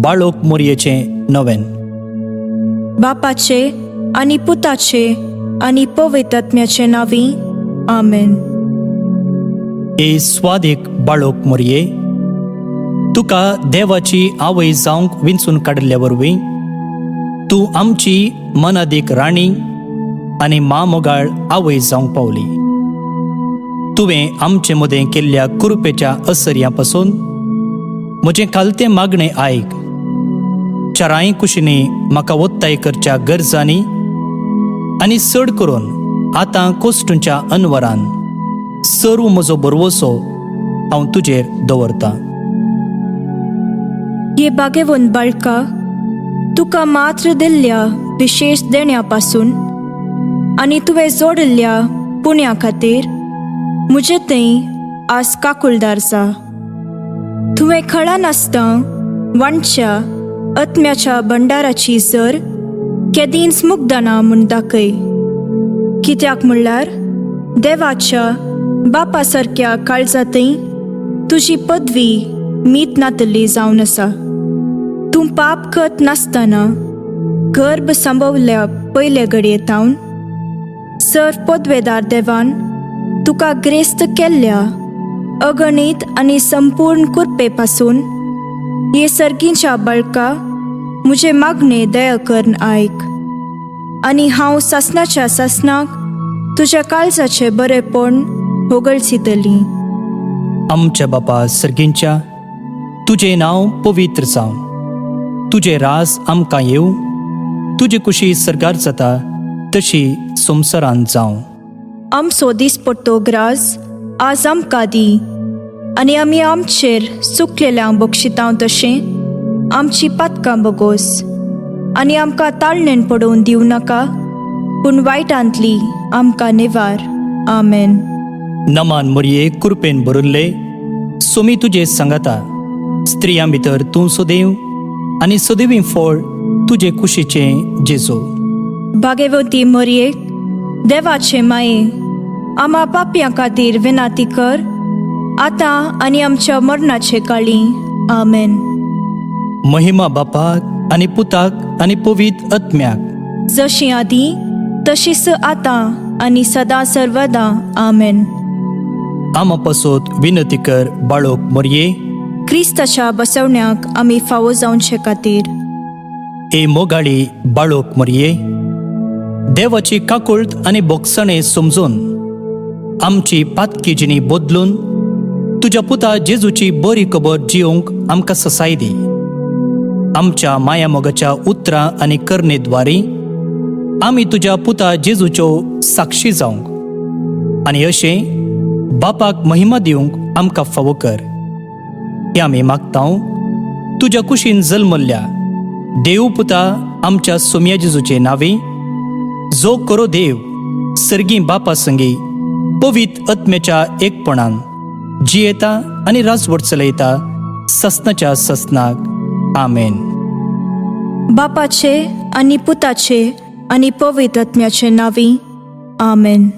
बाळोक मोरयेचें नवेन. बापाचे आनी पुताचे आनी पवित्र आत्म्याचे नांवी, आमेन. ए स्वादीक बाळोक मोरये, तुका देवाची आवय जावंक विंचून काडिल्ल्या वरवीं तूं आमची मनादीक राणी आनी मामोगाळ आवय जावंक पावली. तुवें आमचे मदें केल्ल्या कुरुपेच्या असर्या पासून म्हजें खालतें मागणें आयक. चारांय कुशींनी म्हाका ओत्ताय करच्या गरजांनी आनी चड करून आतां कोश्टूंच्या अनवरान सर्व म्हजो बरवसो हांव तुजेर दवरतां. हे भाग्यवंत बाळका, तुका मात्र दिल्ल्या विशेश देण्या पासून आनी तुवें जोडिल्ल्या पुण्या खातीर म्हजे थंय आज काकुळदार जा. तुवें खळा नासतना वांटच्या आत्म्याच्या भंडाराची जर केदींच मुग्दना म्हूण दाखय, कित्याक म्हणल्यार देवाच्या बापा सारक्या काळजांतय तुजी पदवी मीत नातली जावन आसा. तूं पाप करत नासतना गर्भ संभवल्या पयले घडये थावन सर पदवेदार देवान तुका ग्रेस्त केल्ल्या अगणीत आनी संपूर्ण कुरपे पासून, हे सर्गींच्या बाळका, म्हजे मागणे दया करून आयक आनी हांव सासनाच्या सासनाक तुज्या काळजाचें बरेपण होगळसितली. आमच्या बापा सर्गींच्या, तुजें नांव पवित्र जावं, तुजें राज आमकां येवं, तुजी कुशी सर्गार जाता तशी संवसारांत जावं. आमचो दिसपट्टो ग्रास आज आमकां दी आनी आमी आमचेर चुकलेल्यांक बक्षितांव तशें आमची पातकां बगोस आनी आमकां ताळणेन पडोवन दिवं नाका, पूण वायटांतली आमकां निवार. आमेन. नमान मोरये, कुरपेन भरुल्ले, सोमी तुजे सांगाता. स्त्रियां भितर तूं सदैव आनी सदैवी फळ तुजे कुशीचें जेजू. भाग्यवती मरये, देवाचे माये, आमा पापयां खातीर विनाती कर, आतां आनी आमच्या मरणाचे काळी. आमेन. महिमा बापाक आनी पुताक आनी पवित्र आत्म्याक. जशी आदी तशीच आतां आनी सदां सर्वदां. आमेन. आमा पासत विनंती कर बाळोक मोरये. क्रिस्ताच्या बसवण्याक आमी फावो जावचे खातीर. ए मोगाळी बाळोक मोरये, देवाची काकुळट आनी बोगसणे समजून आमची पातकी जिणी बदलून तुज्या पुता जेजूची बरी खबर जियोंक आमकां ससाय दी. आमच्या माया मोगाच्या उतरां आनी करणे द्वारी आमी तुज्या पुता जेजूच्यो साक्षी जावंक आनी अशें बापाक महिमा दिवंक आमकां फावो कर. हें आमी मागता तुज्या कुशीन जल्मल्ल्या देव पुता आमच्या सोम्या जेजूचे नांवे, जो करो देव सर्गी बापा संगी पवित्र आत्म्याच्या एकपणान जियेता आनी राजवट चलयता ससनाच्या ससनाक. आमेन. बापाचे आनी पुताचे आनी पवित्र आत्म्याचे नांवी. आमेन.